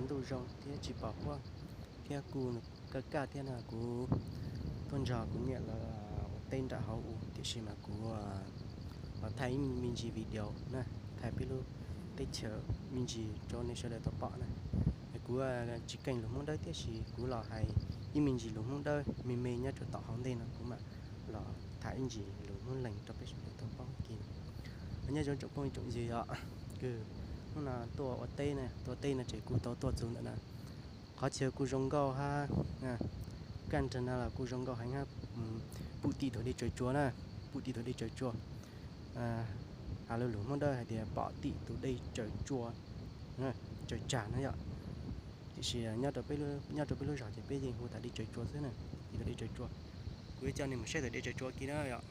ntuj zoo thiab tsis pom huab, thiab kuj kaj kaj thiab no. Kuv tuaj nrog kuv niam lawv ua teb nram hauv ub, tiam sis mas kuv los thaij ib me ntsis video na, thaij peb lub teb chaws me ntsis rau nej sawv daws tau pom na. Kuv tsis keej lus Hmoob Dawb tiam sis kuv los hais ib me ntsis lus Hmoob Dawb me me nyob rau tom hauv ntej no, kuv mam los tham ib ntsis lus Hmoob Lees rau peb sawv daws tau paub kiag. Nyob zoo tsoom phooj tsoom ywg os, kws hnub no tuaj ua teb na, tuaj teb no ces kuj tau tuaj txug ntawm no. Qhov chaw kuj zoo nkauj hab, kaj nrag no los kuj zoo nkauj heev hab, pum tim tug dej Tsaws Tsua na, pum tim tug dej Tsaws Tsua. Has lus Hmoob Dawb hais tias pom tim tus dej Tsaws Tsua, Tsaws Tsag na yom. Tiam sis nyob rau peb lub zos ces peb yeej hu tas dej Tsaws Tsua xwb na, tim tus dej Tsaws Tsua. Kuv yuav coj nej mus saib tus dej Tsaws Tsua kiag na yom.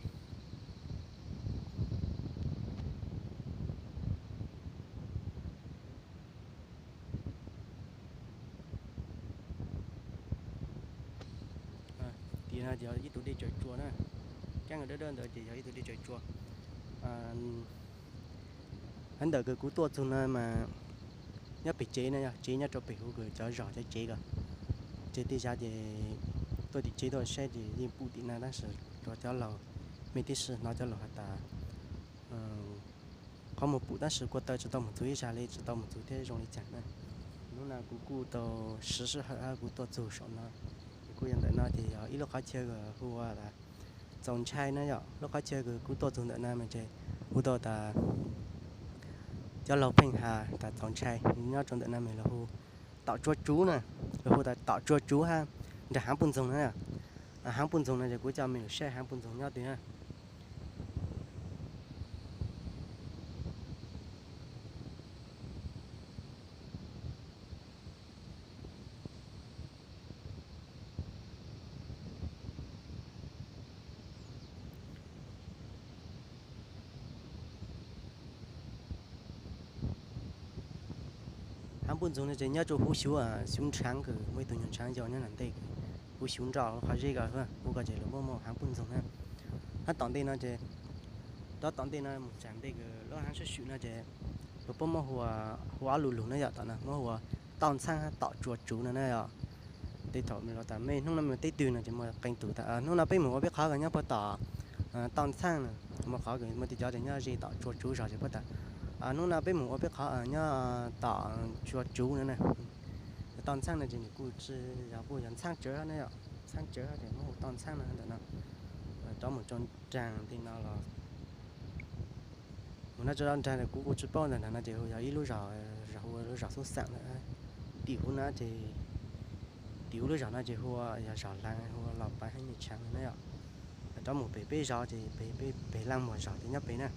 Tim no ces yog ib tug dej Tsaws Tsua na, kab dawb dawb ntawd ces yog ib tug dej Tsaws Tsua. Hab ntawm kws kuv tuaj txug no mas nyob pem tsev na, yog tsev nyob rau pem huv kws cov zos cov tsev ko. Ces tej zag ces tuaj tim tsev tuaj saib ces yeej pum tim no tab sis rua cov laug, mej tib si hnov cov laug has tas qhov muag pum tab sis kua taw tsis tau mus txug ib zag li, tsis tau mus txug thiab zoo li cas na. Hnub no kuv kuj tau siv sij hawm hab kuv tuaj txug saum no, es kuj yog ntawm no ces yog ib lub qhov chaw hu ua Txaus Ntshai na yom. Lub qhov chaw kws kuv tuaj txug ntawm no mas ces hu tau tas cov laug pheej has tas Txaus Ntshai, nyob rau ntawm no mas lawv hu Tom Tsua Tsuv na, lawv hu tas Tom Tsua Tsuv hab nrag Haav Puj Ntxoog na. Haav Puj Ntxoog no ces kuv coj mej lug saib Haav Puj Ntxoog nyob twg na. Haav Puj Ntxoog no ces nyob rua huv xyuv, xyuv nrhaav kws muaj ib tug nyuag nrhaav yau nyob ntawm ntej, huv xyuv nroj lub qhov zeb ko, huv ko ces lawv muab hu Haav Puj Ntxoog na. Hab tom ntej no ces, rov tom ntej no mus tsaam ntej kws lub haav sab swm no ces lawv puab muab hu, hu ob lus lug na yom. Tom no muab hu ua Toj Ntxhaaj hab Tom Tsua Tsuv no na yom. Tej thaum los tas mej hnub no mej teb twg no ces muaj qee tug tas hnub no peb mus ua peb qhov ko nyob puag tom Toj Ntxhaaj na, muaj qhov muaj tej cov tas nyob ze tom Tsua Tsuv zog ces puab tas hnub no peb mus ua peb qhov nyob tom Tsua Tsuv no na. Toj Ntxhaaj no ces nws kuj tsi yog, kuj yog ntxhaab tsawv na yom, ntxhaab tsawv ces muab hu Toj Ntxhaaj no ntawm no. Rov mus rau nraag tej no los, mus no rau nraag kuv kuj tsi paub ntawm no ces yog ib lub zos, zos hu ua lub zos Xub Xaam ntawm, tim huv no ces, tim huv lub zos no ces hu ua yog zos Laav, hu ua Los Paav hab Nyaj Tshaav na yom. Rov mus pem peb zos ces pem, pem Laaj Muas zos ces nyob pem na.